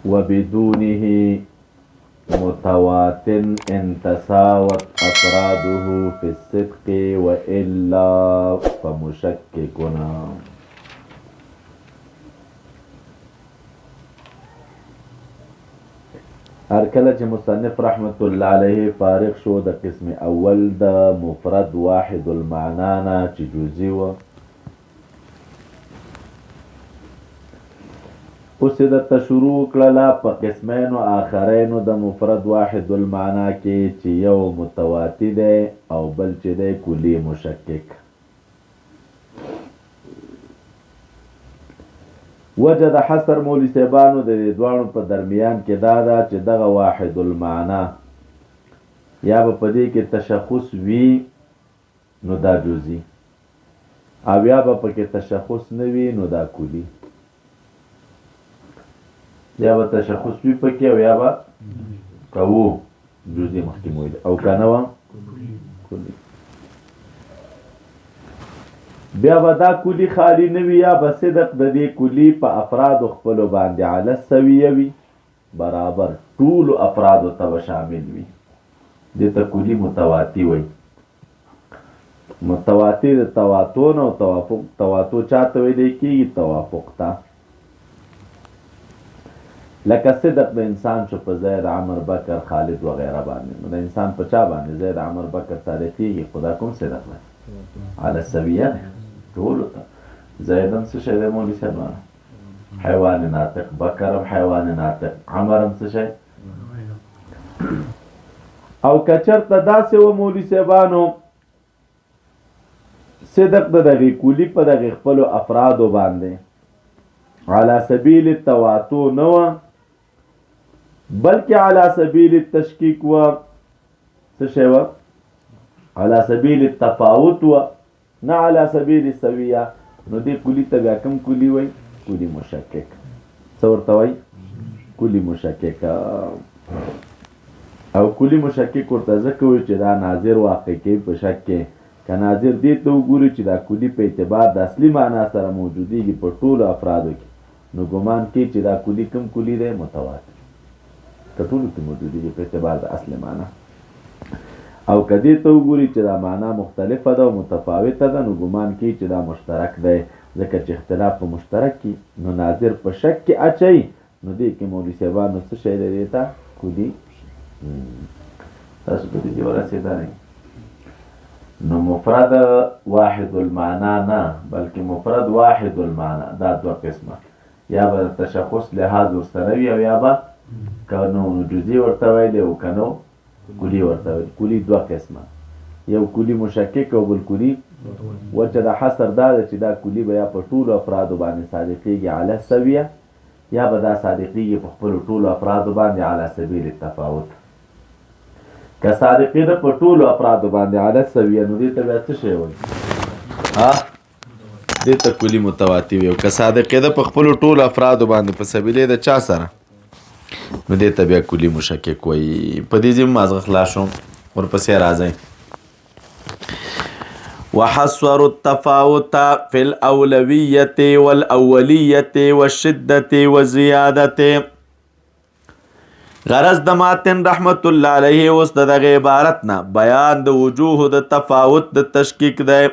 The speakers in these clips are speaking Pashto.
وبدونه متواتن ان تساوت افراده في الصدق والا فمشككنا. هر کله چې مصنف رحمت الله علیه فارغ شو د قسم اول د مفرد واحد المعنا نه چې جزئی و، اوس یې درته شروع کړله په قسمینو آخرینو د مفرد واحد المعنا کې چې یو متواتي دی او بل چې دی کلی مشکک. وجه د حصر مولوي صاحبانو د دې دواړو په درمیان کې دا ده چې دغه واحد المعنا یا به په دې کې تشخص وي نو دا جزئی، او یا به پکې تشخص نه وي نو دا کلی. یا به تشخص وي پکې او یا به کوو جزئی مخکې مو ویل، او که نه وه کلی. بیا به دا کلی خالی نه وي، یا به صدق د دې کلی په افرادو خپلو باندې علی سویه وي، برابر ټولو افرادو ته به شامل وي. دې ته کلی متواتي وایي. متواتي د تواتو نه او توافق، تواتو چاته ویلی کېږي؟ توافق ته. لکه صدق د انسان شو په زید، عمر، بکر، خالد وغیره باندې، نو د انسان په چا باندې زید، عمر، بکر صادقېږي، خو دا کوم صدق دی؟ علی سویه دی ټولو ته. زید هم څه شی دی مولوي صاحب؟ حیوان ناطق، بکر هم حیوان ناطق، عمر هم څه شی؟ او که چېرته داسې و مولوي صاحبانو صدق د دغې کلی په دغې خپلو افرادو باندې علی سبیل التواتو نه وه، بلکې علی سبیل التشکیک وه. څه شی وه؟ علی سبیل التفاوت وه، نه علی سبیل السویه. نو دې کلی ته بیا کوم کلی وایي؟ کلی مشکک. څه ورته وایي؟ کلی مشکک. او کلی مشکک ورته ځکه وایي چې دا ناظر واقع کوي په شک کې. که ناظر دې ته وګوري چې دا کلی په اعتبار د اصلي معنا سره موجودیږي په ټولو افرادو کې، نو ګمان کوي چې دا کلی کوم کلی دی؟ متواتر، که ټولو کې موجودیږي په اعتبار د اصلي معنا. او که دې ته وګوري چې دا معنا مختلفه ده او متفاوته ده، نو ګمان کوي چې دا مشترک دی، ځکه چې اختلاف په مشترک کې، نو ناظر په شک کې اچوي. نو دې کې مولوي صاحبانو څه شی دی؟ دې ته کلی. تاسو په دې کې ورسېدلی؟ نو مفرد واحد المعنا نه، بلکې مفرد واحد المعنا دا دوه قسمه، یا به د تشخص لحاظ ورسره وي او یا به که نو جزئی ورته ویلی او که نو کلی ورته ویلی. کلی دوه قسمه، یو کلی مشکک او بل کلی وجه د حصر دا ده چې دا کلی به یا په ټولو افرادو باندې صادقېږي علی سویه، یا به دا صادقېږي په خپلو ټولو افرادو باندې علی سبیل التفاوت. که صادقېده په ټولو افرادو باندې علی سویه، نو دې ته بیا څه شی وایي؟ ها، دې ته کلی متواتي وي. او که صادقېده په خپلو ټولو افرادو باندې په سبیلې د چا سره، نو دې ته بیا کلی مشکک وایي. په دې ځای مازغه خلاص شو، ورپسې راځئ. وحصر التفاوت في الأولوية والأولية والشدة والزيادة. غرض د ماتن رحمت الله علیه اوس د دغه عبارت نه بیان د وجوه د تفاوت د تشکیک دی.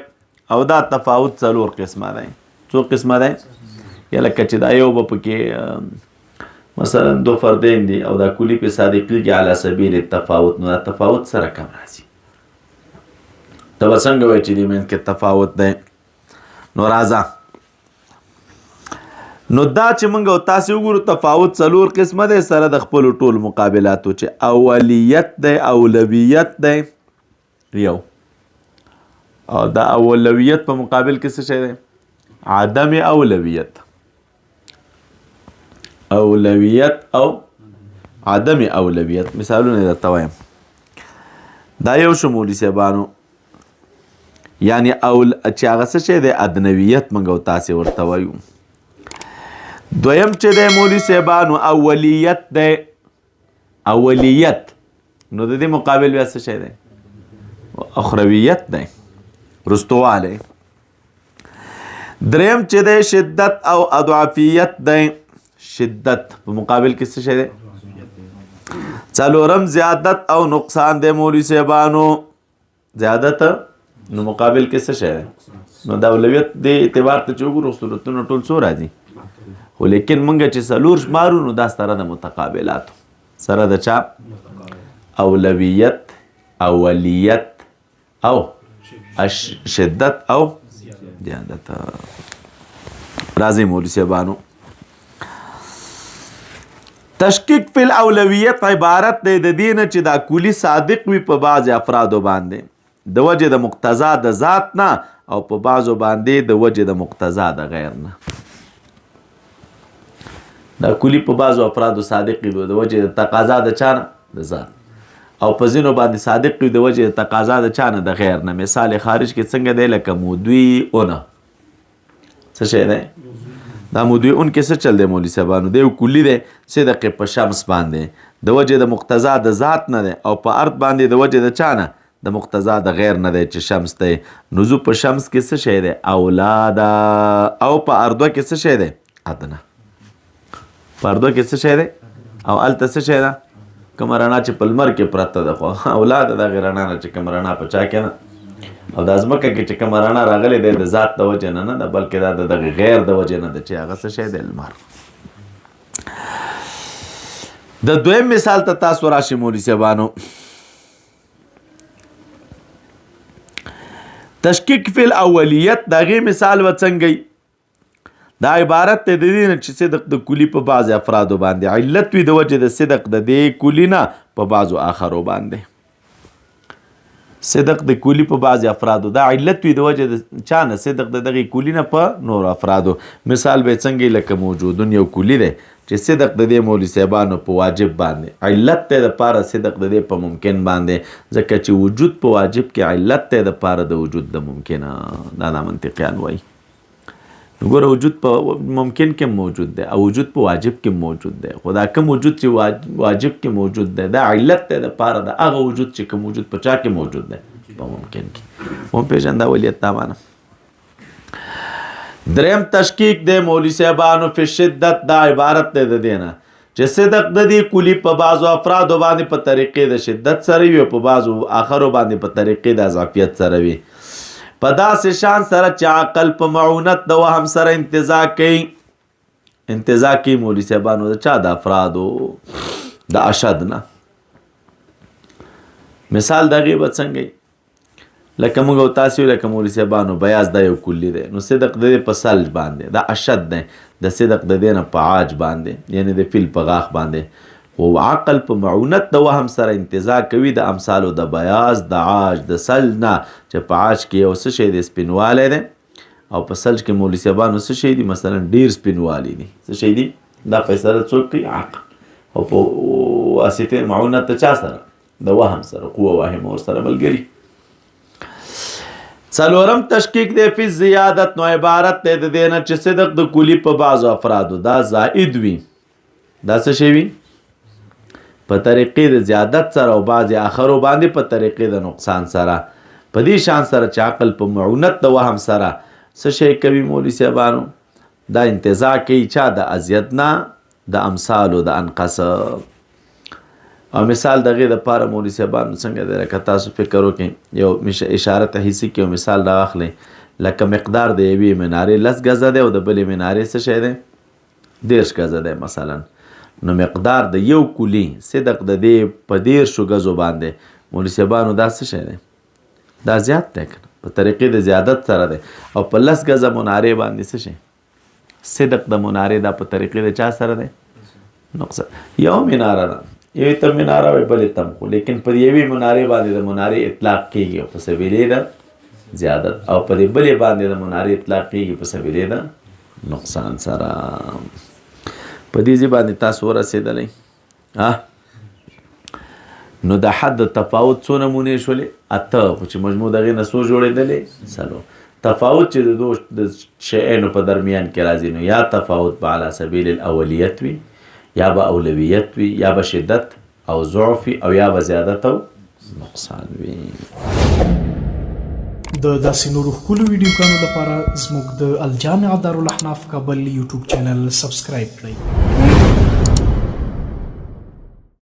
او دا تفاوت څلور قسمه دی. څو قسمه دی؟ یا لکه چې دا یو به پکې مثلا دو فردین دي او دا کلی په صادقیږي علی سبیل التفاوت، نو دا تفاوت سره کم راځي. ته به څنګه وایې چې دې منځ کې تفاوت دی؟ نو راځه. نو دا چې موږ او تاسې وګورو تفاوت څلور قسمه دی سره د خپلو ټولو مقابلاتو، چې اولیت دی، اولویت دی یو، او دا اولویت په مقابل کې څه شی دی؟ عدم اولویت. اولویت او عدم اولویت مثالونه درته وایم. دا یو شمولي صاحبانو، یعنی اول چې هغه څه شی دی؟ ادنویت موږ او تاسې ورته وایو. دویم چې دی مولوي صاحبانو اولیت دی. اولیت نو د دې مقابل بیا څه شی دی؟ اخرویت دی، رستوالی. دریم چې دی شدت او اضعافیت دی. شدت په مقابل کې څه شی دی؟ څلورم زیادت او نقصان دی مولوی صاحبانو. زیادت نو مقابل کې څه شی دی؟ نو د اولویت د اعتبار ته چې وګورو صورتونه ټول څو راځي، خو لیکن مونږ چې څلور شمارو نو دا سره د متقابلاتو سره د چا؟ اولویت، اولیت او شدت او زیادت. راځي مولوی صاحبانو. تشکیک فی الاولویت عبارت دی د دې نه چې دا کلی صادق وي په بعضې افرادو باندې د وجې د مقتضا د ذات نه، او په بعضو باندې د وجې د مقتضا د غیر نه. دا کلی په بعضو افرادو صادق وي د وجې د تقاضا د چا نه؟ د ذات، او په ځینو باندې صادق وي د وجې د تقاضا د چا نه؟ د غیر نه. مثال خارج کې څنګه دی؟ لکه مودوی اونه. څه شی دی دا مودوی اون کې څه چل دی مولوی صاحبانو؟ دی یو کلی دی صدق په شمس باندې د وجې د مقتضا د ذات نه دی، او په ارض باندې د وجې د چا نه؟ د مقتضا د غیر نه دی چې شمس دی. نو زو په شمس کې څه شی دی؟ اولاده. او په اردو کې څه شی دی؟ ادنه. په اردو کې څه شی دی؟ او هلته څه شی ده؟ کومه رڼا چې په لمر کې پرته ده، خو اولاده دغې رڼا نه چې کومه رڼا په چا کې ده، او د ځمکه کې چې کومه رڼا راغلې ده د ذات د وجې نه نه ده، بلکې دا د دغې غیر د وجې نه ده چې هغه څه شی دی؟ لمر. د دویم مثال ته تاسو راشئ مولوي صاحبانو. تشکیک فی الاولیت د هغې مثال به څنګه وي؟ دا عبارت دی د دې نه چې صدق د کلی په بعضې افرادو باندې علت وي د وجې د صدق د دې کلی نه په بعضو آخرو باندې. صدق د کلی په بعضې افرادو دا علت وي د وجې د چا نه؟ صدق د دغې کلی نه په نورو افرادو. مثال به یې څنګه وي؟ لکه موجودون یو کلی دی چې صدق د دې مولوي صاحبانو په واجب باندې علت دی د پاره صدق د دې په ممکن باندې، ځکه چې وجود په واجب کې علت دی د پاره د وجود د ممکنه. دا دا منطقیان وایي. نو ګوره وجود په ممکن کې موجود دی او وجود په واجب کې موجود دی، خو دا کوم وجود چې واجب کې موجود دی دا علت دی د پاره د هغه وجود چې کوم وجود په چا کې موجود دی؟ په ممکن کې. هم پېژنده اولیت دا معنی. دریم تشکیک دی مولوی صاحبانو فی شدت. دا عبارت دی د دې نه چې صدق د دې کلی په بعضو افرادو باندې په طریقې د شدت سره وي او په بعضو آخرو باندې په طریقې د اضافیت سره وي، په داسې شان سره چې عقل په معونت د وهم سره انتزاع کوي. انتزاع کوي مولوی صاحبانو د چا؟ د افرادو د اشد نه. مثال د هغې به څنګه وي؟ لکه موږ او تاسو لکه مولوی صاحبانو بیاض دا یو کلی دی، نو صدق د دې په سلج باندې دا اشد دی، د صدق د دې نه په عاج باندې یعنی د فیل په غاښ باندې، خو عقل په معونت د وهم سره انتزاع کوي د امثالو د بیاض د عاج د سلج نه، چې په عاج کې یو څه شی دی سپینوالی دی، او په سلج کې مولوی صاحبانو څه شی دي؟ مثلا ډېر سپینوالی دي. څه شی دي؟ دا فیصله څوک کوي؟ عقل. او په واسطه معونت د چا سره؟ د وهم سره، قوه واهمه ورسره ملګري. څلورم تشکیک دی فی زیادت. نو عبارت دی د دې نه چې صدق د کلی په بعضو افرادو دا زائد وي، دا څه شی وي؟ په طریقې د زیادت سره، او بعضې آخرو باندې په طریقې د نقصان سره، په دې شان سره چې عقل په معونت د وهم سره څه شی کوي مولوي صاحبانو؟ دا انتزاع کوي چا؟ د اذیت نه، د امثالو د انقص. او مثال دغې د پاره مولوي صاحبانو څنګه دی؟ لکه تاسو فکر وکړئ یو اشاره ته حسي کې یو مثال راواخلئ، لکه مقدار د یوې منارې 10 ګزه دی او د بلې منارې څه شی دی؟ 30 ګزه دی مثلا. نو مقدار د یو کلی صدق د دې په 30 ګزو باندې مولوي صاحبانو دا څه شی دی؟ دا زیات دی که نه، په طریقې د زیادت سره دی. او په 10 ګزه منارې باندې څه شی صدق د منارې دا په طریقې د چا سره دی؟ نقصان. یو مناره ده، یوې ته مناره وي بلې ته هم، خو لیکن پر یوې منارې باندې د منارې اطلاق کېږي او په سبیلې ده زیادت، او په دې بلې باندې د منارې اطلاق کېږي په سبیلې ده نقصان سره. په دې ځای باندې تاسو ورسېدلی نو د حد تفاوت څو نمونې شولې؟ 8، خو چې مجموع دغې نه څو جوړېدلې؟ 4. تفاوت چې د دوو د شیانو په درمیان کې راځي نو یا تفاوت به علی سبیل الاولیت وي، یا به اولویت وي، یا به شدت او ضعف وي، او یا به زیادت او نقصان وي. د داسې نورو ښکلو ویډیوګانو لپاره زموږ د الجامعه دارالاحناف کابل یوټیوب چینل سبسکرایب کړئ.